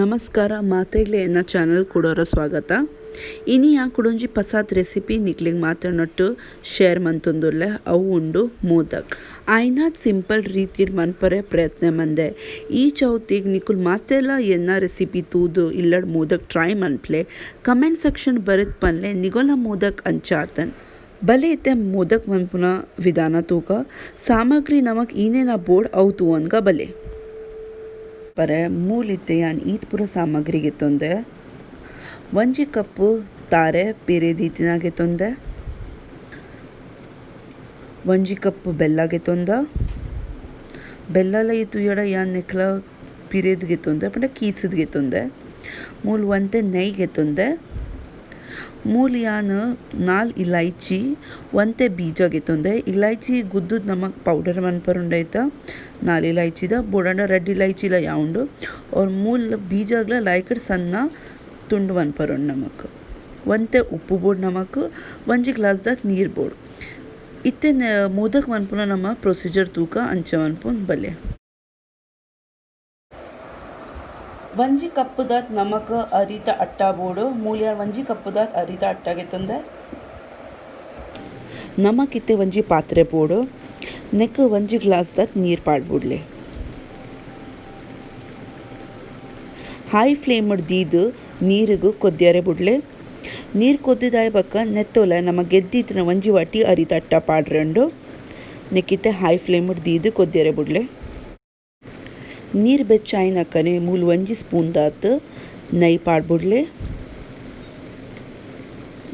ನಮಸ್ಕಾರ ಮಾತೆಗ್ಲೆ ಎನ್ನ ಚಾನಲ್ ಕೂಡೋರ ಸ್ವಾಗತ. ಇನಿ ಆ ಕುಡೊಂಜಿ ಪಸಾತ್ ರೆಸಿಪಿ ನಿಕ್ಲೆಗ್ ಮಾತನೊಟ್ಟು ಶೇರ್ ಮಂತೊಂದುಲ್ಲೆ ಅವು ಉಂಡು ಮೋದಕ್. ಆಯ್ನಾತ್ ಸಿಂಪಲ್ ರೀತಿಡ್ ಮನ್ಪರೆ ಪ್ರಯತ್ನ ಮಂದೆ. ಈ ಚೌತಿಗ್ ನಿಕುಲ್ ಮಾತೆಲ ಎನ್ನ ರೆಸಿಪಿ ತೂದು ಇಲ್ಲಡ್ ಮೋದಕ್ ಟ್ರೈ ಮನ್ಪ್ಲೆ. ಕಮೆಂಟ್ ಸೆಕ್ಷನ್ ಬರೆದ್ ಪನ್ಲೆ ನಿಗೋಲ ಮೋದಕ್ ಅಂಚಾತನ್. ಬಲೆ ಇತ್ತೆ ಮೋದಕ್ ಮನ್ಪುನ ವಿಧಾನ ತೂಕ. ಸಾಮಗ್ರಿ ನಮಕ್ ಈನೇನ ಬೋರ್ಡ್ ಅವು ತೂವನ್ಗ ಬಲೆ. ಪರೆ ಮೂಲಿತ್ತೆ ಯಾನ್ ಈತ್ ಪೂರ ಸಾಮಗ್ರಿ ಗೆತ್ತೊಂದೆ. ಒಂಜಿ ಕಪ್ಪು ತಾರೆ ಪಿರೆ ದೀತಿನ ಗೆತ್ತೊಂದೆ. ಒಂಜಿ ಕಪ್ ಬೆಲ್ಲ ಗೆತ್ತೊಂದ. ಬೆಲ್ಲಲ ಈ ತೂಯಡ ಯಾನ್ ನೆಕ್ಲ ಪಿರೆದ್ ಗೆತ್ತೊಂದೆ ಪಂಡ ಕೀಸದ್ ಗೆತ್ತೊಂದೆ. ಮೂಲು ಒಂತೆ ನೈ ಗೆತ್ತೊಂದೆ. ಮೂಲು ಯಾನ್ 4 ಇಲೈಚಿ ಒಂತೆ ಬೀಜ ಗೆತ್ತೊಂದೆ. ಇಲೈಚಿ ಗುದ್ದುದ್ ನಮಕ್ ಪೌಡರ್ ಮನ್ಪರುಂಡೈತ 4 ಇಲೈಚಿದ ಬೋಡಂಡ ರೆಡ್ ಇಲೈಚಿಲ ಯಾವುಂಡು. ಅವ್ರ ಮೂಲ ಬೀಜಗ್ಲ ಲಾಯ್ಕಡ್ ಸಣ್ಣ ತುಂಡು ಮನ್ಪರುಂಡು ನಮಕ್. ಒಂತೆ ಉಪ್ಪು ಬೋಡ್ ನಮಕ್, ಒಂಜಿ ಗ್ಲಾಸ್ ದಾತ್ ನೀರು ಬೋಡ್. ಇತ್ತೆ ಮೋದಕ್ ಮನ್ಪುನ ನಮ್ಮ ಪ್ರೊಸೀಜರ್ ತೂಕ ಅಂಚ ಮನ್ಪುನ್ ಬಲೆ. ಒಂಜಿ ಕಪ್ಪುದಾತ್ ನಮಕ್ ಅರಿತ ಅಟ್ಟ ಬೋಡು. ಮೂಲ್ಯಾರ್ ಒಂಜಿ ಕಪ್ಪುದಾತ್ ಅರಿತ ಅಟ್ಟ ಗೆತ್ತೊಂದೆ. ನಮಕ್ ಇತ್ತೆ ಒಂಜಿ ಪಾತ್ರೆ ಬೋಡು. ನೆಕ್ ಒಂಜಿ ಗ್ಲಾಸ್ ದಾತ್ ನೀರು ಪಾಡ್ಬುಡ್ಲೆ. ಹೈ ಫ್ಲೇಮ್ ದೀದ್ ನೀರುಗು ಕೊದ್ಯರೆ ಬುಡ್ಲೆ. ನೀರು ಕೊದ್ದಿದಾಯ ಬಕ್ಕ ನೆತ್ತೊಲೆ ನಮ ಗೆದ್ದಿತ್ತಿನ ಒಂಜಿ ವಾಟಿ ಅರಿತ ಅಟ್ಟ ಪಾಡ್ರಂಡು. ನೆಕ್ಕಿತ್ತೆ ಹೈ ಫ್ಲೇಮ್ ದೀದ್ ಕೊದ್ಯರೆ ಬುಡ್ಲೆ. ನೀರು ಬೆಚ್ಚಾಯಿನಕ್ಕನೆ ಮೂಲು ಒಂಜಿ ಸ್ಪೂನ್ ದಾತ್ ನೈ ಪಾಡ್ಬುಡ್ಲೆ.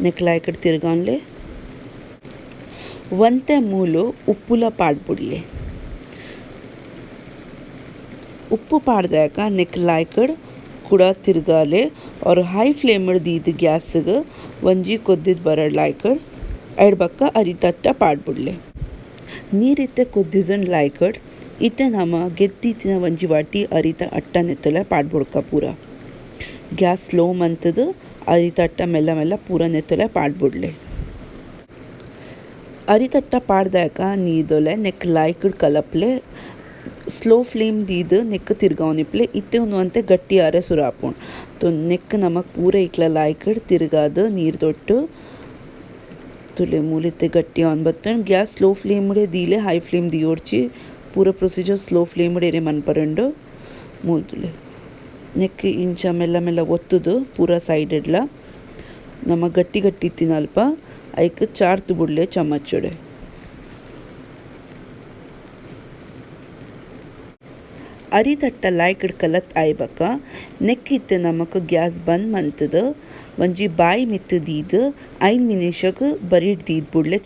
ನೆಕ್ಲಾಯ್ಕಡ್ ತಿರ್ಗಾನ್ಲೆ. ಒಂತೆ ಮೂಲು ಉಪ್ಪುಲ ಪಾಡ್ಬುಡ್ಲೆ. ಉಪ್ಪು ಪಾಡ್ದಾಕ ನೆಕ್ಲಾಯ್ಕಡ್ ಕೂಡ ತಿರ್ಗಾಲೆ. ಅವ್ರು ಹೈ ಫ್ಲೇಮ್ ದೀದ್ ಗ್ಯಾಸ್ಗೆ ಒಂಜಿ ಕೊದ್ದಿದ್ ಬರಡ್ ಲಾಯ್ಕಡ್ ಐಡ್ ಬಕ್ಕ ಅರಿತಟ್ಟ ಪಾಡ್ಬುಡ್ಲೆ. ನೀರಿತ್ತೆ ಕೊದ್ದಿದನ್ ಲಾಯ್ಕಡ್ ಇತ್ತೆ ನಮ ಗೆದ್ದಿತ್ತಿನ ಒಂಜಿ ವಾಟಿ ಅರಿತ ಅಟ್ಟ ನೆತ್ತೊಲೆ ಪಾಡ್ಬುಡ್ಕ ಪೂರ. ಗ್ಯಾಸ್ ಸ್ಲೋ ಮಂತದು ಅರಿತ ಅಟ್ಟ ಮೆಲ್ಲ ಮೆಲ್ಲ ಪೂರ ನೆತ್ತೊಲೆ ಪಾಡ್ಬುಡ್ಲೆ. ಅರಿತಟ್ಟ ಪಾಡ್ದಾಕ ನೀದೊಲೆ ನೆಕ್ ಲಾಯ್ಕಡ್ ಕಲಪ್ಲೆ. ಸ್ಲೋ ಫ್ಲೇಮ್ ದೀದ್ ನೆಕ್ ತಿರ್ಗಾವನಿಪ್ಲೆ. ಇತ್ತೆ ಒಂದು ಅಂತೆ ಗಟ್ಟಿ ಆರೆ ಸುರಾಪುಂಡು. ತೊ ನೆಕ್ ನಮಕ್ ಪೂರ ಇಕ್ಲ ಲಾಯ್ಕಡ್ ತಿರ್ಗಾದು ನೀರು ದೊಟ್ಟು ತುಲೆ ಮೂಲಿತ್ತೆ ಗಟ್ಟಿ ಆನ್ ಬತ್ತನ್. ಗ್ಯಾಸ್ ಸ್ಲೋ ಫ್ಲೇಮ್ ದೀಲೆ, ಹೈ ಫ್ಲೇಮ್ ದಿಯೋಡ್ಚಿ. ಪೂರ ಪ್ರೊಸೀಜರ್ ಸ್ಲೋ ಫ್ಲೇಮ್ ಏರೆ ಮನ್ಪರಂಡು ಮೂಲ್ ತುಲೆ. ನೆಕ್ ಇಂಚ ಮೆಲ್ಲ ಮೆಲ್ಲ ಒತ್ತುದು ಪೂರ ಸೈಡ್ ಇಡ್ಲ ನಮ್ಮ ಗಟ್ಟಿ ಗಟ್ಟಿ ತಿನ್ನಲ್ಪ ಐಕ್ ಚಾರ್ತ್ ಬುಡ್ಲೆ ಚಮಚುಡೆ. ಅರಿತಟ್ಟ ಲಾಯ್ಕಡ್ ಕಲತ್ ಆಯ್ಬಕ ನೆಕ್ಕಿತ್ತೆ ನಮಕ್ ಗ್ಯಾಸ್ ಬಂದ್ ಮಂತದು ಒಂಜಿ ಬಾಯಿ ಮಿತ್ತು ದೀದ್ 5 ನಿಮಿಷಕ್ ಬರಿಟ್ ದೀದ್ ಬುಡ್ಲೆ.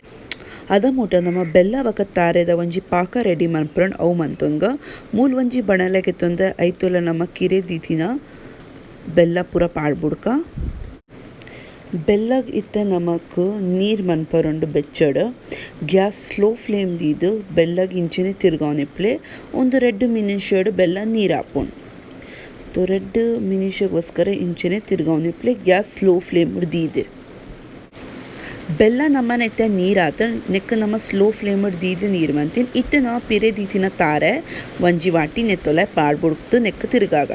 ಅದ ಮೂಟ ನಮ್ಮ ಬೆಲ್ಲ ಬಕ ತಾರೆದ ಒಂಜಿ ಪಾಕ ರೆಡಿ ಮನ್ಪರಂಡ್ ಅವು ಮಂತೊಂಗ. ಮೂಲ್ ಒಂಜಿ ಬಣಲೆ ಗೆತ್ತೊಂದೆ ಐತೊಲ ನಮ್ಮ ಕಿರೆ ದೀತಿನ ಬೆಲ್ಲ ಪೂರ ಪಾಡ್ಬುಡ್ಕ. ಬೆಲ್ಲಗ್ ಇತ್ತೆ ನಮಕ್ ನೀರು ಮನ್ಪರುಂಡು ಬೆಚ್ಚಡ್. ಗ್ಯಾಸ್ ಸ್ಲೋ ಫ್ಲೇಮ್ ದೀದ್ ಬೆಲ್ಲಗ್ ಇಂಚನೆ ತಿರ್ಗಾವನಿಪ್ಲೆ. ಒಂದು 2 ಮಿನಿಷಡ್ ಬೆಲ್ಲ ನೀರು ಆಪುಂಡು. ತೊ 2 ಮಿನಿಷಗೋಸ್ಕರ ಇಂಚನೆ ತಿರ್ಗಾವನಿಪ್ಲೆ ಗ್ಯಾಸ್ ಸ್ಲೋ ಫ್ಲೇಮ್ ದೀದ್. ಬೆಲ್ಲ ನಮ್ಮನೆ ಇತ್ತೆ ನೀರಾತ ನೆಕ್ ನಮ್ಮ ಸ್ಲೋ ಫ್ಲೇಮ್ ದೀದ್ ನೀರು ಮಂತಿನ್. ಇತ್ತೆ ನಮ್ಮ ಪಿರೆ ದೀತಿನ ತಾರೆ ಒಂಜಿ ವಾಟಿ ನೆತ್ತೊಲೆ ಪಾಡ್ಬುಡ್ದು ನೆಕ್ ತಿರ್ಗಾಗ.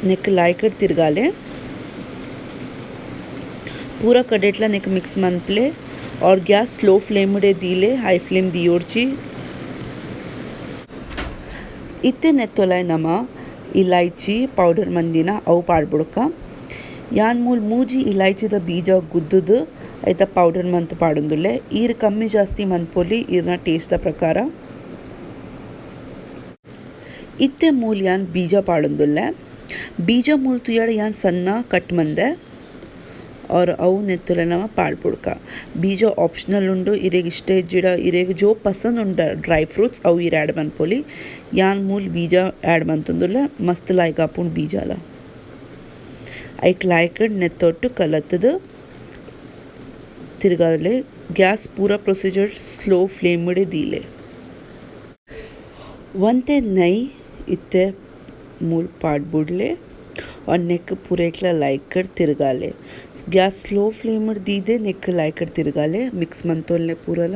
ನೆಕ್ ಲಾಯ್ಕಡ್ ತಿರ್ಗಾಲೆ. ಪೂರ ಕಡೆಟ್ಲ ನೆಕ್ ಮಿಕ್ಸ್ ಮನ್ಪ್ಲೆ. और ಗ್ಯಾಸ್ ಸ್ಲೋ ಫ್ಲೇಮ್ ದೀಲೆ, ಹೈ ಫ್ಲೇಮ್ ದಿಯೋಡ್ಚಿ. ಇತ್ತೆ ನೆತ್ತೊಲೆ ನಮ್ಮ ಇಲೈಚಿ ಪೌಡರ್ ಮಂದಿನ ಅವು ಪಾಡ್ಬುಡ್ಕ. ಯಾನ್ ಮೂಲ್ ಮೂಜಿ ಇಲೈಚಿದ ಬೀಜ ಗುದ್ದುದು ಐತ ಪೌಡರ್ ಮಂತ್ ಪಾಡೊಂದುಲ್ಲೆ. ಈರ್ ಕಮ್ಮಿ ಜಾಸ್ತಿ ಮನ್ಪೊಲಿ ಈರ್ನ ಟೇಸ್ಟ್ the ಪ್ರಕಾರ. ಇತ್ತೆ ಮೂಲ್ ಯಾನ್ ಬೀಜ ಪಾಡೊಂದುಲ್ಲೆ. ಬೀಜ ಮೂಲ್ ತುಯಡ ಯಾನ್ ಸಣ್ಣ ಕಟ್ ಮಂದೆ. ಅವ್ರ ಅವು ನೆತ್ತೊಲೆ ನಮ ಪಾಡ್ಬುಡ್ಕ. ಬೀಜ ಆಪ್ಷನಲ್ ಉಂಡು. ಇರೆಗ್ ಇಷ್ಟ ಇಜ್ಜಿಡ ಇರೆಗ್ ಜೋ ಪಸಂದ್ ಉಂಡು ಡ್ರೈ ಫ್ರೂಟ್ಸ್ ಅವು ಇರ್ ಆ್ಯಡ್ ಮನ್ಪೊಲಿ. ಯಾನ್ ಮೂಲ್ ಬೀಜ ಆ್ಯಡ್ ಮಂತೊಂದುಲ್ಲೆ. ಮಸ್ತ್ ಲಾಯ್ಕ್ ಆಪುಂಡು ಬೀಜಲ. ಐಕ್ ಲಾಯ್ಕಡ್ ನೆತ್ತೊಟ್ಟು ಕಲತ್ತದು ತಿರ್ಗಾಲೆ. ಗ್ಯಾಸ್ ಪೂರ ಪ್ರೊಸೀಜರ್ ಸ್ಲೋ ಫ್ಲೇಮ್ ದೀಲೆ. ಒಂತೆ ನೈ ಇತ್ತೆ ಮೂಲ್ ಪಾಡ್ಬುಡ್ಲೆ. और ನೆಕ್ ಪೂರೇಕ್ಲ ಲಾಯ್ಕಡ್ ತಿರ್ಗಾಲೆ. ಗ್ಯಾಸ್ ಸ್ಲೋ ಫ್ಲೇಮ್ ದೀದೆ ನೆಕ್ ಲಾಯ್ಕಡ್ ತಿರ್ಗಾಲೆ. ಮಿಕ್ಸ್ ಮಂತೊಲ್ಲೆ ಪೂರಲ.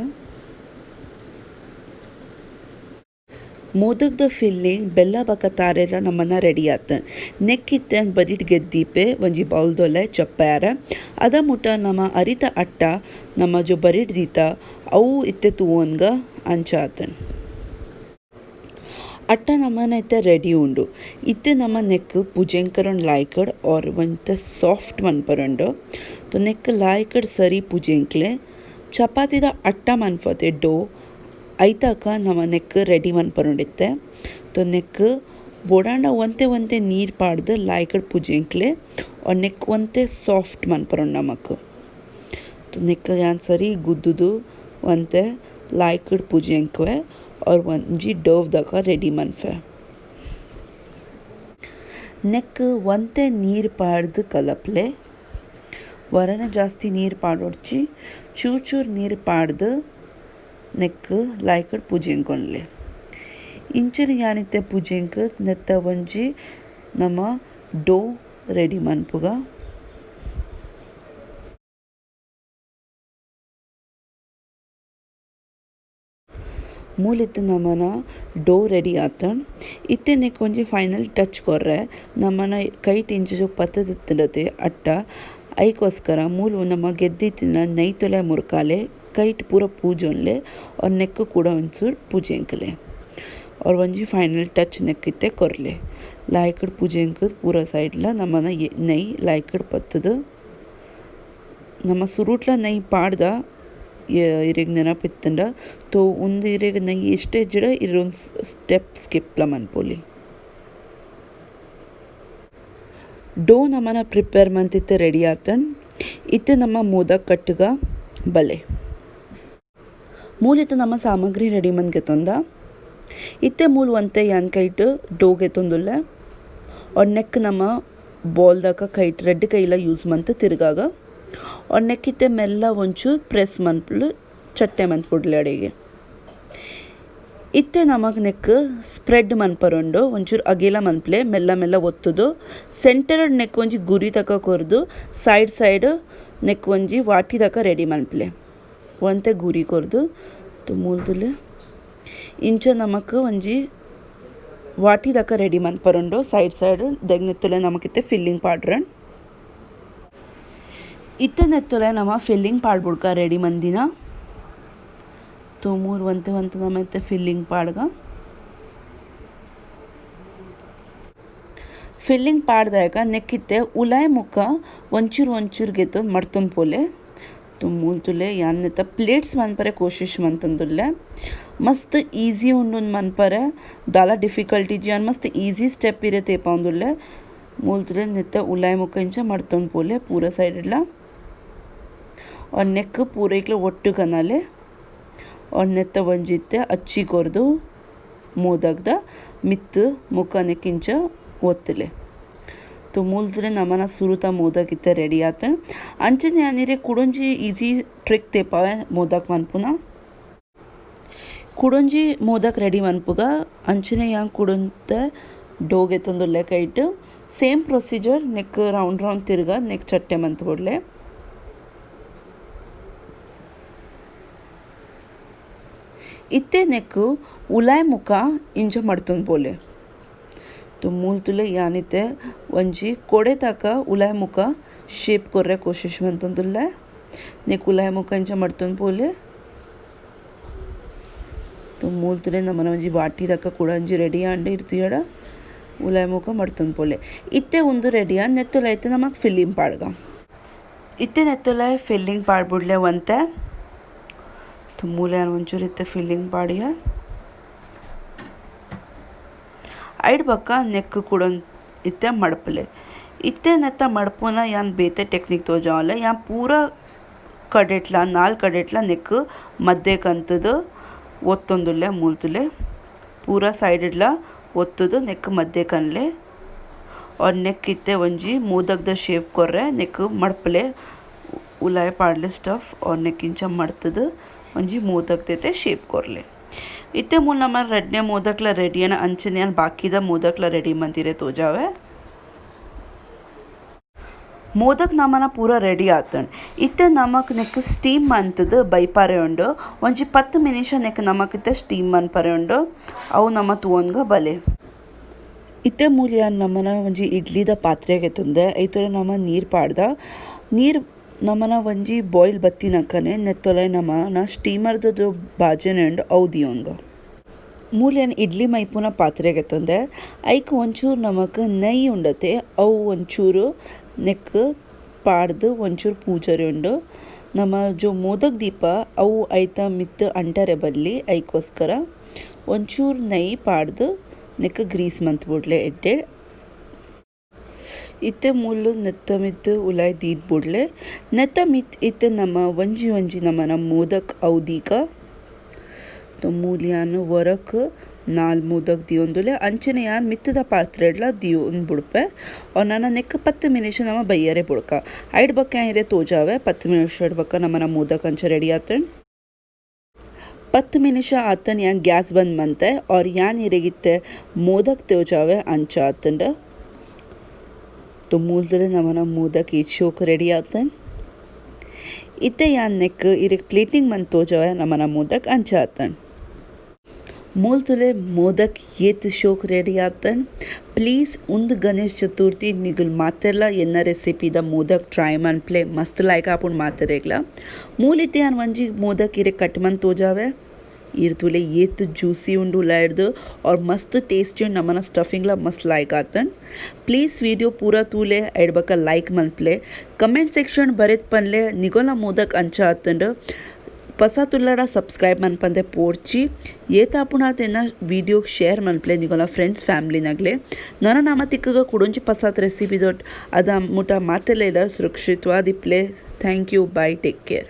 ಮೋದಕದ ಫಿಲ್ಲಿಂಗ್ ಬೆಲ್ಲ ಬಕ ತಾರೆಲ ನಮ್ಮನ ರೆಡಿ ಆತ. ನೆಕ್ಕಿತ್ತೆ ಬರಿಟ್ ಗೆದ್ದೀಪೆ ಒಂಜಿ ಬೌಲ್ದೊಲೆ ಚಪ್ಪಾರ ಅದ ಮುಟ ನಮ್ಮ ಅರಿತ ಅಟ್ಟ ನಮ್ಮ ಜೋ ಬರಿಟ್ ದೀತ ಅವು ಇತ್ತೆ ತೂವೊನ್ಗ ಅಂಚ ಆತನ್. ಅಟ್ಟ ನಮ್ಮನ ಇತ್ತೆ ರೆಡಿ ಉಂಡು. ಇತ್ತೆ ನಮ್ಮ ನೆಕ್ ಪುಜೆಂಕರನ್ ಲಾಯ್ಕಡ್ ಆರ್ ಒಂತೆ ಸಾಫ್ಟ್ ಮನ್ಪರಂಡು. ತೊ ನೆಕ್ ಲಾಯ್ಕಡ್ ಸರಿ ಪುಜೆಂಕ್ಲೆ ಚಪಾತಿದ ಅಟ್ಟ ಮನ್ಪತೆ ಡೋ ಐತಾಕ ನಮ್ಮ ನೆಕ್ ರೆಡಿ ಮನ್ಪರಂಡಿತ್ತೆ. ತೊ ನೆಕ್ ಬೋಡಾಂಡ ಒಂತೆ ಒಂತೆ ನೀರು ಪಾಡ್ದು ಲಾಯ್ಕಡ್ ಪುಜೆಂಕ್ಲೆ ಆರ್ ನೆಕ್ ಒಂತೆ ಸಾಫ್ಟ್ ಮನ್ಪರಂಡು ನಮಕ್. ತೊ ನೆಕ್ ಯಾನ್ ಸರಿ ಗುದ್ದುದು ಒಂತೆ ಲಾಯ್ಕಡ್ ಪುಜೆಂಕ್ವೆ ಆರ್ ಒಂಜಿ ಡೋವ್ ದಕ ರೆಡಿ ಮನ್ಪೆ. ನೆಕ್ ಒಂತೆ ನೀರು ಪಾಡ್ದು ಕಲಪ್ಲೆ ವರನೆ ಜಾಸ್ತಿ ನೀರು ಪಾಡೊಡ್ಚಿ ಚೂರು ಚೂರು ನೀರು ಪಾಡ್ದು ನೆಕ್ ಲಾಯ್ಕಡ್ ಪುಜೆಂಕೊಂಡ್ಲೆ. ಇಂಚನೆ ಯಾನಿತ್ತೆ ಪುಜೆಂಕ್ ನೆತ್ತ ಒಂಜಿ ನಮ ಡೋ ರೆಡಿ ಮನ್ಪುಗ. ಮೂಲಿತ್ತೆ ನಮನ ಡೋ ರೆಡಿ ಆತಣ್. ಇತ್ತೆ ನೆಕ್ ಒಂಜಿ ಫೈನಲ್ ಟಚ್ ಕೊರ್ರೆ ನಮನ ಕೈಟ್ ಇಂಚ ಪತ್ತದಿತ್ತುಂಡತೆ ಅಟ್ಟ ಐಕೋಸ್ಕರ ಮೂಲು ನಮ ಗೆದ್ದಿತ್ತಿನ ನೈತೊಲೆ ಮುರ್ಕಾಲೆ ಕೈಟ್ ಪೂರ ಪೂಜೊನ್ಲೆ ಆರ್ ನೆಕ್ ಕೂಡ ಒಂಚೂರು ಪೂಜೆಂಕಲೆ ಆರ್ ಒಂಜಿ ಫೈನಲ್ ಟಚ್ ನೆಕ್ ಇತ್ತೆ ಕೊರ್ಲೆ. ಲಾಯ್ಕಡ್ ಪೂಜೆಂಕ್ ಪೂರ ಸೈಡ್ಲ ನಮನ ನೈ ಲಾಯ್ಕಡ್ ಪತ್ತದು ನಮ ಸುರುಟ್ಲ ನೈ ಪಾಡ್ದ ಇರೆಗ್ ನೆನಪಿತ್ತುಂಡ ತೊ ಉಂದು ಇರೆಗ್ ನೈ ಎಷ್ಟೇ ಜಿಡ ಇರೊಂದು ಸ್ಟೆಪ್ ಸ್ಕಿಪ್ಲ ಮನ್ಪೊಲಿ. ಡೋ ನಮನ ಪ್ರಿಪೇರ್ ಮಂತಿತ್ತೆ ರೆಡಿ ಆತಣ್. ಇತ್ತೆ ನಮ್ಮ ಮೋದಕ್ ಕಟ್ಟುಗ ಬಲೆ. ಮೂಲಿತ್ತೆ ನಮ್ಮ ಸಾಮಗ್ರಿ ರೆಡಿ ಮಂದ್ಗೆತೊಂದ. ಇತ್ತೆ ಮೂಲು ಒಂತೆ ಯಾನ್ ಕೈಟ್ ಡೋ ಗೆತೊಂದುಲ್ಲೆ ಆರ್ ನೆಕ್ ನಮ್ಮ ಬಾಲ್ದಕ ಕೈಟ್ ರೆಡ್ ಕೈಲ ಯೂಸ್ ಮಂತ್ ತಿರುಗಾಗ ಆರ್ ನೆಕ್ ಇತ್ತೆ ಮೆಲ್ಲ ಒಂಚೂರು ಪ್ರೆಸ್ ಮನ್ಪುಲು ಚಟ್ಟೆ ಮನ್ಪುಡ್ಲೆ ಅಡೆಗೆ. ಇತ್ತೆ ನಮಕ್ ನೆಕ್ ಸ್ಪ್ರೆಡ್ ಮನ್ಪರುಂಡು ಒಂಚೂರು ಅಗೇಲ ಮನ್ಪ್ಲೆ ಮೆಲ್ಲ ಮೆಲ್ಲ ಒತ್ತುದು ಸೆಂಟರ್ ನೆಕ್ ಒಂಜಿ ಗುರಿ ತಕ ಕೊರ್ದು side side neck ಒಂಜಿ ವಾಟಿ ತಕ ರೆಡಿ ಮನ್ಪ್ಲೆ ಒಂತೆ ಗುರಿ ಕೊರ್ದು ಮೂಲ್ದುಲೆ ಇಂಚ ನಮಕ್ ಒಂಜಿ ವಾಟಿ ತಕ ರೆಡಿ ಮನ್ಪರುಂಡು ಸೈಡ್ ಸೈಡ್ ದೆಗ್ನೆತ್ತುಲೆ ನಮಕಿತ್ತೆ ಫಿಲ್ಲಿಂಗ್ ಪಾಡ್ರನ್. ಇತ್ತೆ ನೆತ್ತುಲೆ ನಮ ಫಿಲ್ಲಿಂಗ್ ಪಾಡ್ಬುಡ್ಕ ರೆಡಿ ಮಂದಿನ. ತೊ ಮೂರು ಒಂತೆ ಒಂತೆ ನಮ ಇತ್ತೆ ಫಿಲ್ಲಿಂಗ್ ಪಾಡ್ಗ. ಫಿಲ್ಲಿಂಗ್ ಪಾಡ್ದಾಗ ನೆಕ್ಕಿತ್ತೆ ಉಲಾಯ್ ಮುಖ ಒಂಚೂರು ಒಂಚೂರು ಗೆತ್ತೊಂದು ಮಡ್ತೊಂದು ಪೋಲೆ. ತೊ ಮೂಲ್ತುಲೆ ಯಾನ್ ನೆತ್ತ ಪ್ಲೇಟ್ಸ್ ಮನ್ಪರೆ ಕೋಶಿಶ್ ಮಂತೊಂದುಲ್ಲೆ. ಮಸ್ತ್ ಈಸಿ ಉಂಡು ಮನ್ಪರೆ ದಾಲ ಡಿಫಿಕಲ್ಟಿ ಯಾನ್ ಮಸ್ತ್ ಈಸಿ ಸ್ಟೆಪ್ ಇರೆ ತೇಪಾವೊಂದುಲ್ಲೆ. ಮೂಲ್ತುಲೆ ನೆತ್ತ ಉಲಾಯ್ ಮುಖ ಇಂಚ ಮಡ್ತೊಂದು ಪೋಲೆ ಪೂರ ಸೈಡ್ಲ ಆರ್ ನೆಕ್ ಪೂರೈಕ್ಲ ಒಟ್ಟು ಕನಾಲೆ ಆರ್ ನೆತ್ತ ಒಂಜಿತ್ತೆ ಅಚ್ಚಿ ಕೊರ್ದು ಮೋದಕ್ದ ಮಿತ್ತು ಮುಖ ನೆಕ್ ಇಂಚ ಒತ್ತುಲೆ. ತೊ ಮೂಲ್ತುಲೆ ನಮನ ಸುರುತ ಮೋದಕ್ ಇತ್ತೆ ರೆಡಿ ಆತ. ಅಂಚನೆ ಯಾನಿರೆ ಕುಡೊಂಜಿ ಈಸಿ ಟ್ರಿಕ್ ತೇಪಾವೆ ಮೋದಕ್ ಮನ್ಪುನ. ಕುಡೊಂಜಿ ಮೋದಕ್ ರೆಡಿ ಮನ್ಪುಗ. ಅಂಚನೆ ಯಾನ್ ಕುಡೊಂತೆ ಡೋ ಗೆತೊಂದುಲ್ಲೆ ಕೈಟ್ same procedure neck round round ತಿರ್ಗ ನೆಕ್ ಚಟ್ಟೆ ಮಂತ್ ಬುಡ್ಲೆ. ಇತ್ತೆ ನೆಕ್ ಉಲಾಯ್ ಮುಖ ಇಂಚ ಮಡ್ತೊಂದು ಪೋಲೆ. ತೊ ಮೂಲ್ತುಲೆ ಯಾನಿತ್ತೆ ಒಂಜಿ ಕೊಡೆ ತಕ ಉಲಾಯ್ ಮುಖ ಶೇಪ್ ಕೊರ್ರೆ ಕೋಶಿಶ್ ಮಂತೊಂದುಲ್ಲೆ. ನೆಕ್ ಉಲಾಯ್ ಮುಖ ಇಂಚ ಮಡ್ತೊಂದು ಪೋಲೆ. ತೊ ಮೂಲ್ತುಲೆ ನಮನ ಒಂಜಿ ವಾಟಿ ತಕ ಕೂಡ ಒಂಜಿ ರೆಡಿ ಆಂಡ ಇರ್ತಿಯಡ ಉಲಾಯ್ ಮುಖ ಮಡ್ತೊಂದು ಪೋಲೆ. ಇತ್ತೆ ಉಂದು ರೆಡಿ ಆಂಡ್ ನೆತ್ತುಲ ಇತ್ತೆ ನಮಕ್ ಫಿಲ್ಲಿಂಗ್ ಪಾಡ್ಗ. ಇತ್ತೆ ನೆತ್ತುಲೆ ಫಿಲ್ಲಿಂಗ್ ಪಾಡ್ಬುಡ್ಲೆ ಒಂತೆ. ತೊ ಮೂಲೆ ಒಂಚೂರು ಇತ್ತೆ ಫಿಲ್ಲಿಂಗ್ ಪಾಡಿಯ ಐಡ್ ಬೊಕ್ಕ ನೆಕ್ ಕೂಡ ಇತ್ತೆ ಮಡ್ಪಲೆ. ಇತ್ತೆ ನೆತ್ತ ಮಡ್ಪುನ ಯಾನ್ ಬೇತೆ ಟೆಕ್ನಿಕ್ ತೋಜಾವೊಂದುಲ್ಲೆ. ಯಾನ್ ಪೂರ ಕಡೆಟ್ಲ ನಾಲ್ ಕಡೆಟ್ಲ ನೆಕ್ ಮದ್ದೆ ಕಂತುದು ಒತ್ತೊಂದುಲ್ಲೆ ಮೂಲ್ತುಲೆ ಪೂರ ಸೈಡ್ಲ ಒತ್ತುದು ನೆಕ್ ಮದ್ದೆ ಕನ್ಲೆ ಆರ್ ನೆಕ್ ಇತ್ತೆ ಒಂಜಿ ಮೋದಕ್ದ ಶೇಪ್ ಕೊರ್ರೆ ನೆಕ್ ಮಡ್ಪಲೆ ಉಲಾಯ್ ಪಾಡ್ಲೆ ಸ್ಟಫ್ ಆರ್ ನೆಕ್ ಇಂಚ ಮಡ್ತುದು ಒಂಜಿ ಮೋದಕ್ದತೆ ಶೇಪ್ ಕೊರ್ಲೆ. ಇತ್ತೆ ಮೂಲು ನಮ ರಡ್ನೆ ಮೋದಕ್ಲ ರೆಡಿ ಆಂಡ್ ಅಂಚನೆ ಯಾನ್ ಬಾಕಿದ ಮೋದಕ್ಲ ರೆಡಿ ಮಂತಿರೆ ತೋಜಾವೆ. Modak ನಮನ ಪೂರ ರೆಡಿ ಆತುಂಡು. ಇತ್ತೆ ನಮಕ್ ನೆಕ್ಕ್ ಸ್ಟೀಮ್ ಮಂತುದು ಬೈಪಾರೆ ಉಂಡು. ಒಂಜಿ 10 ನಿಮಿಷ ನೆಕ್ಕ್ ನಮಕ್ ಇತ್ತೆ ಸ್ಟೀಮ್ ಮನ್ಪರೆ ಉಂಡು. ಅವು ನಮ ತೂವೊನ್ಗ ಬಲೆ. ಇತ್ತೆ ಮೂಲು ಯಾನ್ ನಮನ ಒಂಜಿ ಇಡ್ಲಿದ ಪಾತ್ರೆ ಗೆತೊಂದೆ. ಐತೊರೆ ನಮ ನೀರ್ ಪಾಡ್ದ. ನೀರ್ ನಮನ ಒಂಜಿ ಬಾಯ್ಲ್ ಬತ್ತಿನಕನೆ ನೆತ್ತೊಲೈ ನಮನ ಸ್ಟೀಮರ್ ದ ಬಾಜನೆ ಉಂಡು ಅವು ದಿಯೊಂಗ. ಮೂಲು ಯಾನ್ ಇಡ್ಲಿ ಮೈಪುನ ಪಾತ್ರೆ ಗೆತೊಂದೆ. ಐಕ್ ಒಂಚೂರು ನಮಕ್ ನೈ ಉಂಡತೆ ಅವು ಒಂಚೂರು ನೆಕ್ಕ್ ಪಾಡ್ದ್ ಒಂಚೂರು ಪೂಜರೆ ಉಂಡು. ನಮ ಜೋ ಮೋದಕ್ ದೀಪ ಅವು ಐತ ಮಿತ್ತ್ ಅಂಟರೆ ಬಲ್ಲಿ ಐಕೋಸ್ಕರ ಒಂಚೂರು ನೈ ಪಾಡ್ದ್ ನೆಕ್ಕ್ ಗ್ರೀಸ್ ಮಂತ್ ಬುಡ್ಲೆ ಎಡ್ಡೆ. ಇತ್ತೆ ಮೂಲು ನೆತ್ತ ಮಿತ್ತ್ ಉಲಾಯಿ ದೀದ್ ಬುಡ್ಲೆ. ನೆತ್ತ ಮಿತ್ತ್ ಇತ್ತೆ ನಮ ಒಂಜಿ ಒಂಜಿ ನಮನ ಮೋದಕ್ ಅವು ದೀಕ. ಮೂಲು ಯಾನ್ ಒರಕ್ 4 ಮೋದಕ್ ದಿಯೊಂದುಲ್ಲೆ ಅಂಚನೆ ಯಾನ್ ಮಿತ್ತದ ಪಾತ್ರೆಡ್ಲ ದಿಯೊಂದು ಬುಡ್ಪೆ. ನನ ನೆಕ್ಕ್ 10 ನಿಮಿಷ ನಮ ಬಯ್ಯರೆ ಬುಡ್ಕ. ಐಡ್ ಬೊಕ್ಕ ಇರೆ ತೋಜಾವೆ 10 ನಿಮಿಷ ಬೊಕ್ಕ ನಮನ ಮೋದಕ್ ಅಂಚ ರೆಡಿ ಆತುಂಡು. 10 ನಿಮಿಷ ಆತುಂಡು ಯಾನ್ ಗ್ಯಾಸ್ ಬಂದ್ ಮಂತೆ ಆರ್ ಯಾನ್ ಇರೆಗಿತ್ತೆ ಮೋದಕ್ ತೋಜಾವೆ ಅಂಚ ಆತುಂಡು. ಮೂಲ್ದಲೆ ನಮನ ಮೋದಕ್ ಏತ್ ಶೋಕು ರೆಡಿ ಆತುಂಡು. ಇತ್ತೆ ಯಾನ್ ನೆಕ್ಕ್ ಇರೆಗ್ ಪ್ಲೇಟಿಂಗ್ ಮಂತ್ ತೋಜಾವೆ ನಮನ ಮೋದಕ್ ಅಂಚ ಆತುಂಡು. ಮೂಲ್ತುಲೆ ಮೋದಕ್ ಏತ್ ಶೋಕ್ ರೆಡಿ ಆತುಂಡು. ಪ್ಲೀಸ್ ಉಂದು ಗಣೇಶ್ ಚತುರ್ಥಿ ನಿಗುಲ್ ಮಾತೆರ್ಲ ಎನ್ನ ರೆಸಿಪಿದ ಮೋದಕ್ ಟ್ರೈ ಮನ್ಪ್ಲೆ ಮಸ್ತ್ ಲೈಕ್ ಆಪುಂಡು ಮಾತೆರೆಗ್ಲ. ಮೂಲಿತ್ತೆ ಯಾನ್ ಒಂಜಿ ಮೋದಕ್ ಇರೆಗ್ ಕಟ್ ಮಂತ್ ತೋಜಾವೆ. ಇರ್ ತೂಲೆ ಏತ್ ಜ್ಯೂಸಿ ಉಂಡು ಉಲಾಯಿಡ್ದು ಆರ್ ಮಸ್ತ್ ಟೇಸ್ಟಿ ಉಂಡು ನಮನ ಸ್ಟಫಿಂಗ್ಲ ಮಸ್ತ್ ಲೈಕ್ ಆತುಂಡು. ಪ್ಲೀಸ್ ವಿಡಿಯೋ ಪೂರ ತೂಲೆ ಐಡ್ ಬೊಕ್ಕ ಲೈಕ್ ಮನ್ಪ್ಲೆ. ಕಮೆಂಟ್ ಸೆಕ್ಷನ್ ಬರೆತ್ ಪನ್ಲೆ ನಿಗೋಲ ಮೋದಕ್ ಅಂಚ ಆತುಂಡು. ಪಸ ತುಲ್ಲಡ ಸಬ್ಸ್ಕ್ರೈಬ್ ಮನ್ಪಂದೆ ಪೋಡ್ಚಿ. ಏತಾಪುಣ ತೆನ್ನ ವಿಡಿಯೋ ಶೇರ್ ಮನ್ಪ್ಲೆ ನಿಗೋಲ ಫ್ರೆಂಡ್ಸ್ ಫ್ಯಾಮಿಲಿ ನಗಲೆ. ನನ ನಮ ತಿಕ್ಕಗ ಕುಡೊಂಜಿ ಪಸಾತ್ ರೆಸಿಪಿ ದೊಟ್ ಅದ ಮುಟ ಮಾತೆಲ್ಲ ಸುರಕ್ಷಿತವಾದಿಪ್ಲೆ. Thank you, bye, take care.